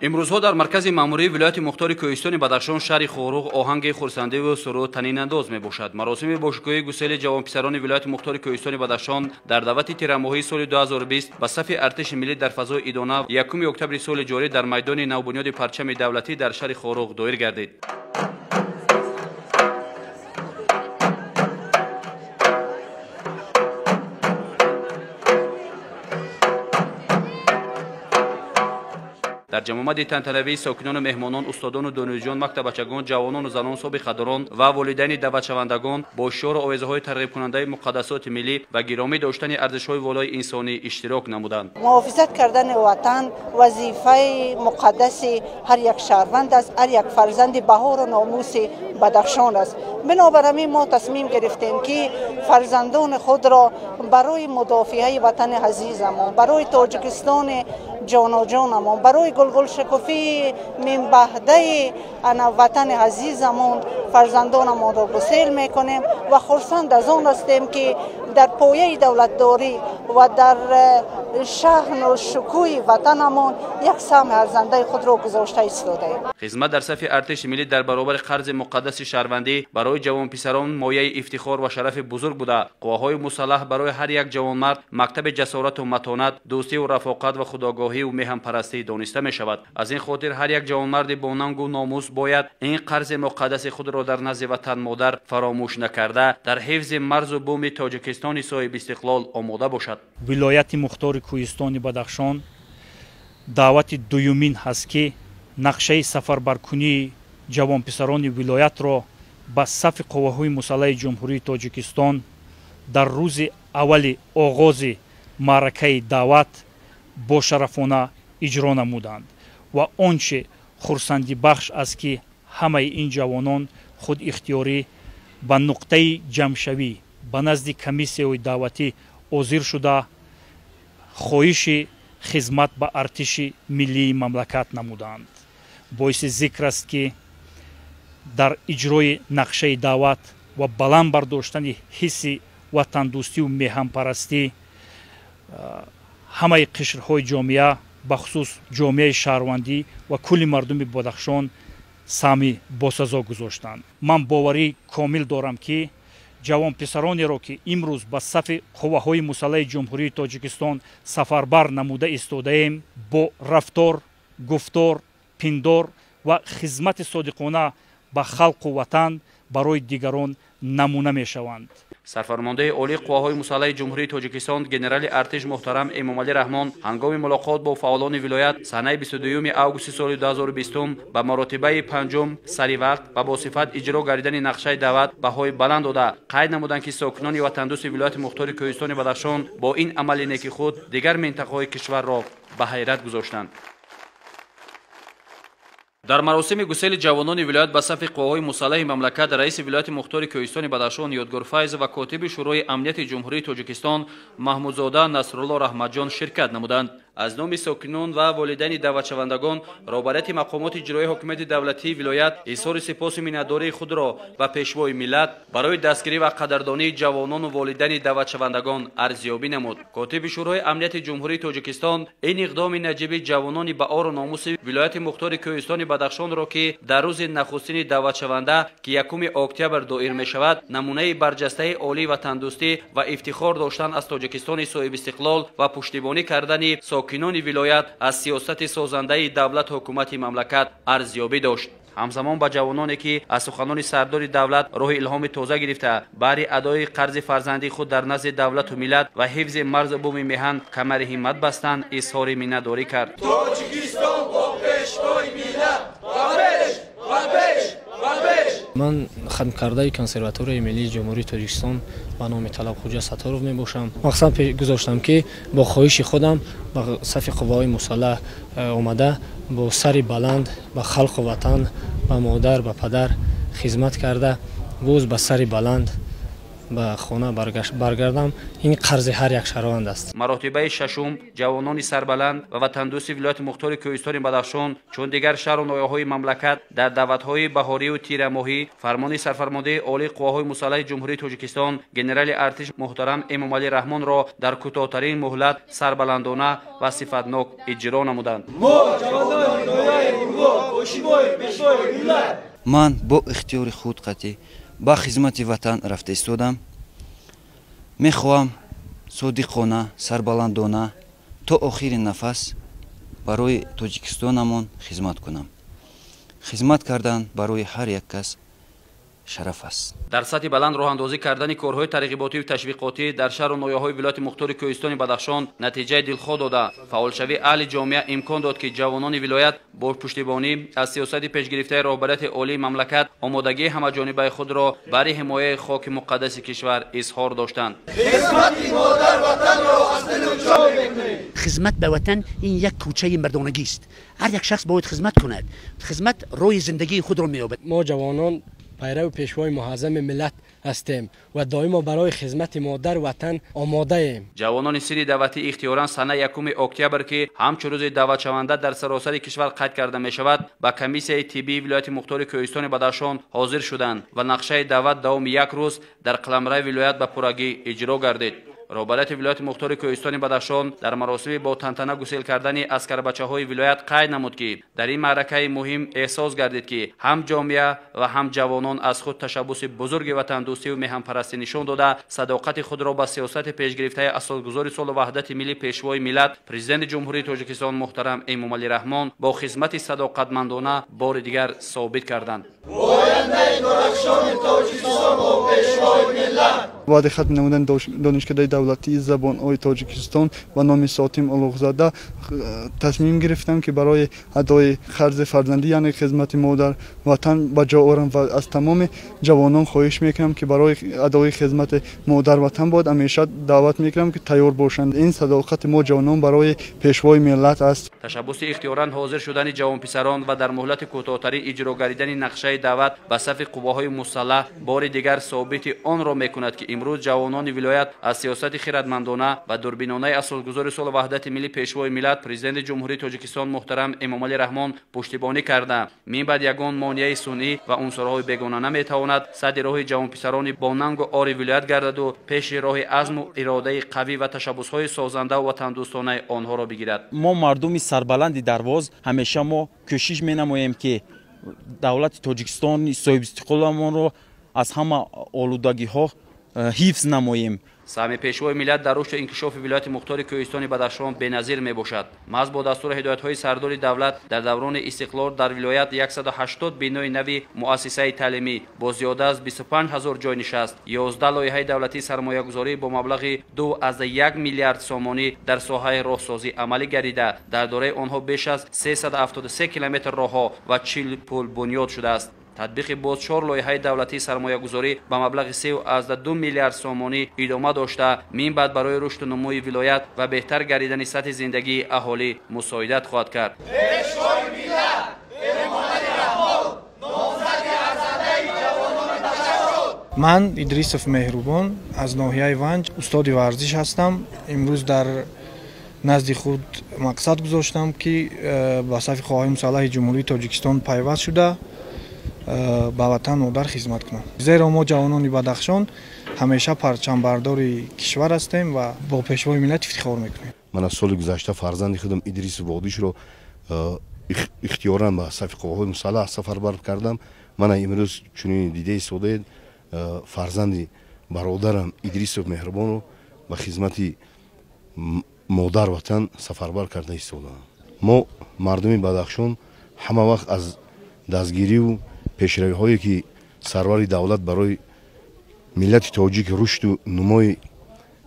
Имрӯзҳо дар маркази маъмурии вилояти мухтори Кӯҳистони Бадахшон шаҳри Хоруғ оҳанги хурсандиву суруд танинандоз мебошад. Маросими бошукӯҳи гусели ҷавонписарони вилояти мухтори Кӯҳистони Бадахшон дар даъвати тирамоҳии соли 2020 ба сафи артиши миллӣ дар фазои идона 1 октябри соли ҷорӣ дар майдони навбунёди парчами давлатӣ дар шаҳри Хоруғ доир гардид. Дар ҷамъомади тантанавии сокинону меҳмонон, устодону донишҷӯён, мактаббачагон, ҷавонону занон, собиқадорон ва волидайни даъватшавандагон бо шиору овезаҳои тарғибкунандаи муқаддасоти миллӣ ва гиромӣ доштани арзишҳои волои инсонӣ иштирок намуданд. Муҳофизат кардани ватан вазифаи муқаддаси ҳар як шаҳрванд аст, ҳар як фарзанди баҳору номуси Бадахшон аст. Бинобар ҳамин мо тасмим гирифтем, ки фарзандони худро барои мудофиаи ватани азизамон, барои Тоҷикистони ҷоноҷонамон, барои гулгулшукуфии минбаҳдаи ватани азизамон фарзандонамонро гусел мекунем ва хурсанд аз он ҳастем, ки дар пояи давлатдорӣ ва дар шаҳну шукӯҳи ватанамон як саҳми арзандаи худро гузошта истодаем. Хизмат дар сафи артиши миллӣ дар баробари қарзи муқаддаси шаҳрвандӣ барои ҷавонписарон мояи ифтихор ва шарафи бузург буда, қувваҳои мусаллаҳ барои ҳар як ҷавонмард мактаби ҷасорату матонат, дӯстиву рафоқат ва худогоҳиву меҳанпарастӣ дониста мешавад. Аз ин хотир ҳар як ҷавонмарди бо нангу номус бояд ин қарзи муқаддаси худро дар назди ватан модар фаромӯш накарда, дар ҳифзи марзу буми Тоҷикистони соҳибистиқлол омода бошад. Вилояти мухтори Кӯҳистони Бадахшон даъвати дуюмин ҳаст, ки нақшаи сафарбаркунии ҷавонписарони вилоятро ба сафи қувваҳои мусаллаҳи Ҷумҳурии Тоҷикистон дар рӯзи аввали оғози маъракаи даъват бошарафона иҷро намуданд ва он че хурсандибахш аст, ки ҳамаи ин ҷавонон худихтиёрӣ ба нуқтаи ҷамъшавӣ ба назди комиссияҳои даъватӣ ҳозир шуда, хоҳиши хизмат ба артиши миллии мамлакат намуданд. Боиси зикр аст, ки дар иҷрои нақшаи даъват ва баланд бардоштани ҳисси ватандӯстиву меҳанпарастӣ ҳамаи қишрҳои ҷомеа, бахусус ҷомеаи шаҳрвандӣ ва кулли мардуми Бадахшон саҳми босазо гузоштанд. Ман боварии комил дорам, ки ҷавонписаронеро, ки имрӯз ба сафи қувваҳои мусаллаҳи Ҷумҳурии Тоҷикистон сафарбар намуда истодаем, бо рафтор, гуфтор, пиндор ва хизмати содиқона ба халқу ватан барои дигарон намуна мешаванд. Сарфармондаи олии қувваҳои мусаллаҳи Ҷумҳурии Тоҷикистон генерали артиш муҳтарам Эмомалӣ Раҳмон ҳангоми мулоқот бо фаъолони вилоят санаи 22 августи соли 2020 ба маротибаи панҷум саривақт ва бо сифат иҷро гардидани нақшаи даъват баҳои баланд дода, қайд намуданд, ки сокинони ватандӯсти вилояти мухтори Кӯҳистони Бадахшон бо ин амали неки худ дигар минтақаҳои кишварро ба ҳайрат гузоштанд. Дар маросими гусели ҷавонони вилоят ба сафи қувваҳои мусаллаҳи мамлакат раиси вилояти мухтори Кӯҳистони Бадахшон Ёдгор Файзов ва котиби Шӯрои амнияти Ҷумҳурии Тоҷикистон Маҳмудзода Насрулло Раҳматҷон ширкат намуданд. Аз номи сокинон ва волидайни даъватшавандагон роҳбарияти мақомоти иҷроии ҳокимияти давлатии вилоят изҳори сипосу миннатдории худро ба пешвои миллат барои дастгирӣ ва қадрдонии ҷавонону волидайни даъватшавандагон арзёбӣ намуд. Котиби Шӯрои амнияти Ҷумҳурии Тоҷикистон ин иқдоми наҷиби ҷавонони баору номуси вилояти мухтори Кӯҳистони Бадахшонро, ки дар рӯзи нахустини даъватшаванда, ки 1 октябр доир мешавад, намунаи барҷастаи олии ватандӯстӣ ва ифтихор доштан аз Тоҷикистони соҳибистиқлол ва пуштибонӣ кардани сокинони вилоят аз сиёсати созандаи давлат ҳукумати мамлакат арзёбӣ дошт. Ҳамзамон ба ҷавононе, ки аз суханони сардори давлат роҳи илҳоми тоза гирифта, баҳри адои қарзи фарзандии худ дар назди давлату миллат ва ҳифзи марзу буми меҳан камари ҳиммат бастанд, изҳори миннатдорӣ кард. Тоҷикистон бо пешвои миллат ба пеш, ба пеш, ба пеш! Ман хатмкардаи консерваторияи миллии Ҷумҳурии Тоҷикистон ба номи Талабхуҷа Сатторов мебошам. Мақсад гузоштам, ки бо хоҳиши худам ба сафи қувваҳои мусаллаҳ омада, бо сари баланд ба халқу ватан, ба модар, ба падар хизмат карда, боз ба сари баланд ба хона баргардам. Ин қарзи ҳар як шаҳрванд аст. Маротибаи шашум ҷавонони сарбаланд ва ватандӯсти вилояти мухтори Кӯҳистони Бадахшон чун дигар шаҳру ноҳияҳои мамлакат дар даъватҳои баҳорию тирамоҳӣ фармони сарфармондаи олии қувваҳои мусаллаҳи Ҷумҳурии Тоҷикистон генерали артиш муҳтарам Эмомалӣ Раҳмонро дар кӯтоҳтарин муҳлат сарбаландона ва сифатнок иҷро намуданд. Мо ҷавонони Пешвои миллат. Ман бо ихтиёри худ қатъӣ ба хизмати ватан рафта истодам. Мехоҳам содиқона, сарбаландона то охири нафас барои Тоҷикистонамон хизмат кунам. Хизмат кардан барои ҳар як кас шараф аст. Дар сатҳи баланд роҳандозӣ кардани корҳои тарғиботию ташвиқотӣ дар шаҳру ноҳияҳои вилояти мухтори Кӯҳистони Бадахшон натиҷаи дилхоҳ дода, фаъолшавии аҳли ҷомеа имкон дод, ки ҷавонони вилоят бо пуштибонӣ аз сиёсати пешгирифтаи роҳбарияти олии мамлакат омодагии ҳамаҷонибаи худро барои ҳимояи хоки муқаддаси кишвар изҳор доштанд. Хизмати модар ватанро аз дилу ҷон мекунем. Хизмат ба ватан ин як кӯчаи мардонагист. Ҳар як шахс бояд хизмат кунад. Хизмат роҳи зиндагии худро меёбад. Мо ҷавонон пайрави пешвои муаззами миллат ҳастем ва доимо барои хизмати модар ватан омодаем. Ҷавонони синни даъватӣ ихтиёран санаи 1 октябр, ки ҳамчун рӯзи даъватшаванда дар саросари кишвар қайд карда мешавад, ба комиссияи тиббии вилояти мухтори Кӯҳистони Бадахшон ҳозир шуданд ва нақшаи даъват давоми як рӯз дар қаламрави вилоят ба пуррагӣ иҷро гардид. Роҳбарияти вилояти мухтори Кӯҳистони Бадахшон дар маросими бо тантана гусел кардани аскарбачаҳои вилоят қайд намуд, ки дар ин маъракаи муҳим эҳсос гардид, ки ҳам ҷомеа ва ҳам ҷавонон аз худ ташаббуси бузурги ватандӯстию меҳанпарастӣ нишон дода, садоқати худро ба сиёсати пешгирифтаи асосгузори сулҳу ваҳдати миллӣ, пешвои миллат, президенти Ҷумҳурии Тоҷикистон муҳтарам Эмомалӣ Раҳмон бо хизмати садоқатмандона бори дигар собит карданд. Ояндаи дурахшони Тоҷикистон бо пешвои миллат. Баъди хатм намудани Донишкадаи давлатии забонҳои Тоҷикистон ба номи Сотим Улуғзода тасмим гирифтам, ки барои адои қарзи фарзандӣ, яъне хизмати модар ватан ба ҷо орам ва аз тамоми ҷавонон хоҳиш мекунам, ки барои адои хизмати модар ватан бояд ҳамеша даъват мекунам, ки тайёр бошанд. Ин садоқати мо ҷавонон барои пешвои миллат аст. Ташаббуси ихтиёран ҳозир шудани ҷавонписарон ва дар муҳлати кӯтоҳтарин иҷро гардидани нақшаи даъват ба сафи қувваҳои мусаллаҳ бори дигар собити онро мекунад, ки имрӯз ҷавонони вилоят аз сиёсати хирадмандона ва дурбинонаи асосгузори сулҳу ваҳдати миллӣ, пешвои миллат, президенти Ҷумҳурии Тоҷикистон муҳтарам Эмомалӣ Раҳмон пуштибонӣ карда, минбаъд ягон монеаи сунъӣ ва унсурҳои бегона наметавонад садди роҳи ҷавонписарони бо нангу ори вилоят гардаду пеши роҳи азму иродаи қавӣ ва ташаббусҳои созандаву ватандӯстонаи онҳоро бигирад. Мо мардуми сарбаланди Дарвоз ҳамеша мо кӯшиш менамоем, ки давлати Тоҷикистони соҳибистиқлоламонро аз ҳама олудагиҳо ҳифз намоем. Саҳми пешвои миллат дар рушду инкишофи вилояти мухтори Кӯҳистони Бадахшон беназир мебошад. Маҳз бо дастуру ҳидоятҳои сардори давлат дар даврони истиқлол дар вилоят 180 бинои нави муассисаи таълимӣ бо зиёда аз 25 ҳазор ҷой нишаст, 11 лоиҳаи давлатии сармоягузорӣ бо маблағи 2,1 миллиард сомонӣ дар соҳаи роҳсозӣ амалӣ гардида, дар дораи онҳо беш аз 373 километр роҳҳо ва 40 пул бунёд шудааст. Татбиқи боз 4 лоиҳаи давлатии сармоягузорӣ ба маблағи 3,2 миллиард сомонӣ идома дошта, минбаъд барои рушду нумӯи вилоят ва беҳтар гардидани сатҳи зиндагии аҳолӣ мусоидат хоҳад кард. Пешвои миллат Эмомалӣ Раҳмон номзади арзандаи ҷавонони Бадахшон. Ман Идрисов Меҳрубон аз ноҳияи Ванҷ, устоди варзиш ҳастам. Имрӯз дар назди худ мақсад гузоштам, ки ба сафи қувваҳои мусаллаҳи Ҷумҳурии Тоҷикистон пайваст шуда ба ватан модар хизмат кунам. Зеро мо ҷавонони Бадахшон ҳамеша парчамбардори кишвар ҳастем ва бо пешвои миллат ифтихор мекунем. Ман аз соли гузашта фарзанди худам Идрисов Водишро ихтиёран ба сафи қувваҳои мусаллаҳ сафарбар кардам. Мана имрӯз чунин дида истодаед, фарзанди бародарам Идрисов Меҳрубонро ба хизмати модар ватан сафарбар карда истодаам. Мо мардуми Бадахшон ҳама вақт аз дастгириву пешравиҳое, ки сарвари давлат барои миллати тоҷик рушду нумои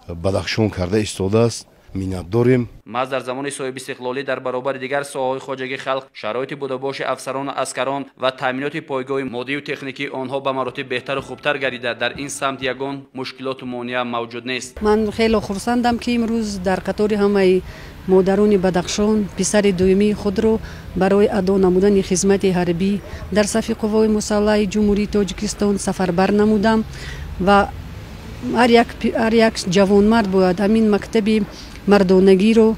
Бадахшон карда истодааст, миннатдорем. Маҳз дар замони соҳибистиқлолӣ дар баробари дигар соҳаҳои хоҷагии халқ шароити будабоши афсарону аскарон ва таъминоти пойгоҳи моддию техникии онҳо ба маротиб беҳтару хубтар гардида, дар ин самт ягон мушкилоту монеа мавҷуд нест. Ман хеле хурсандам, ки имрӯз дар қатори ҳамаи модарони Бадахшон писари дуюмии худро барои адо намудани хизмати ҳарбӣ дар сафи қувваҳои мусаллаҳи Ҷумҳурии Тоҷикистон сафарбар намудам ва ҳар як ҷавонмард бояд ҳамин мактаби мардонагиро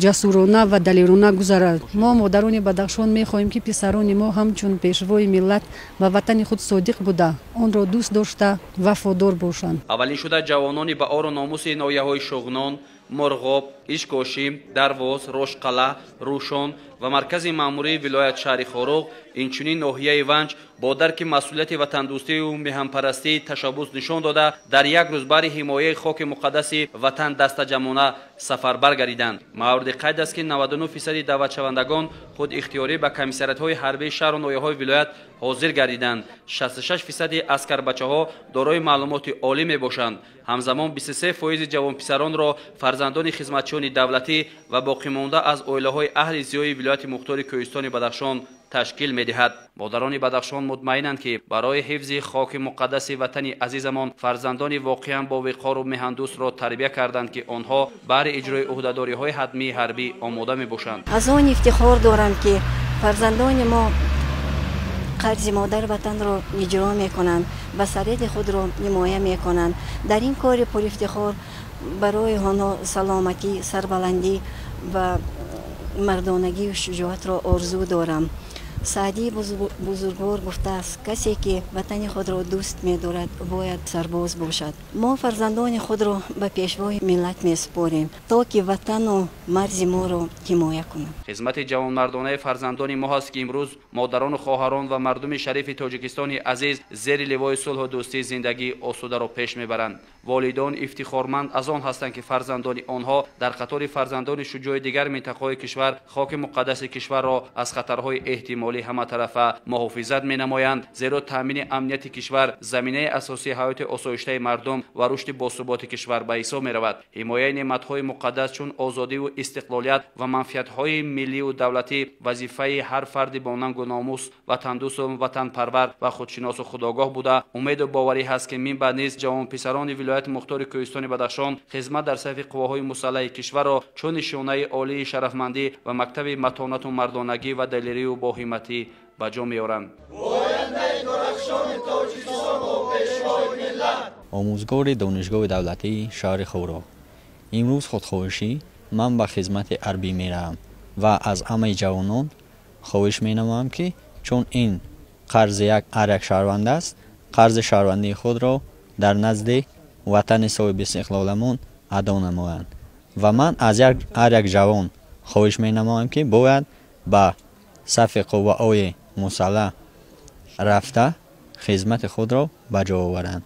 ҷасурона ва далерона гузарад. Мо модарони Бадахшон мехоҳем, ки писарони мо ҳамчун пешвои миллат ба ватани худ содиқ буда, онро дӯст дошта, вафодор бошанд. Аввалин шуда ҷавонони ба ору номуси ноҳияҳои Шуғнон, Мурғоб, Ишкошим, Дарвоз, Рошқала, Рӯшон ва маркази маъмурии вилоят шаҳри Хоруғ, инчунин ноҳияи Ванҷ бо дарки масъулияти ватандӯстию меҳанпарастӣ ташаббус нишон дода, дар як рӯз бари ҳимояи хоки муқаддаси ватан дастаҷамъона сафарбар гардиданд. Мавриди қайд аст, ки 99% даъватшавандагон худ ихтиёрӣ ба комиссариятҳои ҳарбии шаҳру ноҳияҳои вилоят ҳозир гардиданд. 66% аскарбачаҳо дорои маълумоти олӣ мебошанд. Ҳамзамон 23% ҷавонписаронро фарзандони хизматчиёни давлатӣ ва боқимонда аз оилаҳои аҳли зиёи вилояти мухтори Кӯҳистони Бадахшон ташкил медиҳад. Модарони Бадахшон мутмаинанд, ки барои ҳифзи хоки муқаддаси ватани азизамон фарзандони воқеан бовиқору меҳандӯстро тарбия карданд, ки онҳо баҳри иҷрои ӯҳдадориҳои ҳатмии ҳарбӣ омода мебошанд. Аз он ифтихор дорам, ки фарзандони мо қарзи модар ватанро иҷро мекунанд ва сарҳади худро ҳимоя мекунанд. Дар ин кори пурафтихор барои онҳо саломатӣ, сарбаландӣ ва мардонагию шуҷоатро орзу дорам. Саъдии бузургвор гуфтааст, касе ки ватани худро дӯст медорад, бояд сарбоз бошад. Мо фарзандони худро ба пешвои миллат месупорем, то ки ватану марзи моро ҳимоя кунанд. Хизмати ҷавонмардонаи фарзандони мо ҳаст, ки имрӯз модарону хоҳарон ва мардуми шарифи Тоҷикистони азиз зери ливои сулҳу дӯстӣ зиндагии осударо пеш мебаранд. Волидон ифтихорманд аз он ҳастанд, ки фарзандони онҳо дар қатори фарзандони шуҷои дигар минтақаҳои кишвар хоки муқаддаси кишварро аз хатарҳои эҳтимолӣ ҳаматарафа муҳофизат менамоянд, зеро таъмини амнияти кишвар заминаи асосии ҳаёти осоиштаи мардум ва рушди босуботи кишвар ба ҳисоб меравад. Ҳимояи неъматҳои муқаддас чун озодиву истиқлолият ва манфиатҳои миллию давлатӣ вазифаи ҳар фарди бо нангу номус, ватандӯсту ватанпарвар ва худшиносу худогоҳ буда, умеду боварӣ ҳаст, ки минбаъд низ ҷавонписарони вилояти мухтори Кӯҳистони Бадахшон хизмат дар сафи қувваҳои мусаллаҳи кишварро чун нишонаи олии шарафмандӣ ва мактаби матонату мардонагӣ ва далерию боҳиматӣ ба ҷо меоранд. Омӯзгори донишгоҳи давлатии шаҳри Хоруғ. Имрӯз худхоҳишӣ ман ба хизмати ҳарбӣ меравам ва аз ҳамаи ҷавонон хоҳиш менамоям, ки чун ин қарзи ҳар як шаҳрванд аст, қарзи шаҳрвандии худро дар назди ватани соҳибистиқлоламон адо намоянд. Ва ман аз ҳар як ҷавон хоҳиш менамоям, ки бояд ба сафи қувваҳои мусаллаҳ рафта хизмати худро ба ҷо оваранд.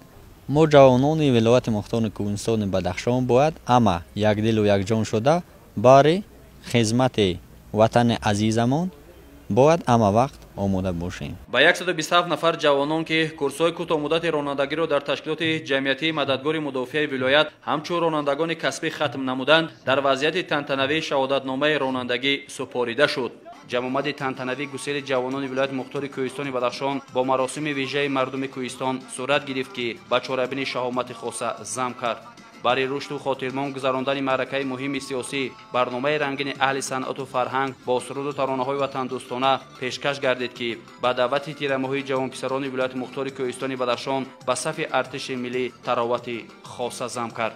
Мо ҷавонони вилояти мухтори Кӯҳистони Бадахшон бояд ҳама якдилу якҷон шуда барои хизмати ватани азизамон бояд ҳама вақт омода бошем. Ба 127 нафар ҷавонон, ки курсҳои кӯтоҳмуддати ронандагиро дар ташкилоти ҷамъиятии мададгори мудофиаи вилоят ҳамчун ронандагони касбӣ хатм намуданд, дар вазъияти тантанавӣ шаҳодатномаи ронандагӣ супорида шуд. Ҷамъомади тантанавӣ гусели ҷавонони вилояти мухтори Кӯҳистони Бадахшон бо маросими вижаи мардуми Кӯҳистон сурат гирифт, ки ба чорабини шаҳомати хоса зам кард. Барои рушду хотирмон гузарондани маъракаи муҳими сиёсӣ барномаи рангини аҳли санъату фарҳанг бо суруду таронаҳои ватандӯстона пешкаш гардид, ки ба даъвати тирамоҳии ҷавонписарони вилояти мухтори Кӯҳистони Бадахшон ба сафи артиши миллӣ таровати хоса зам кард.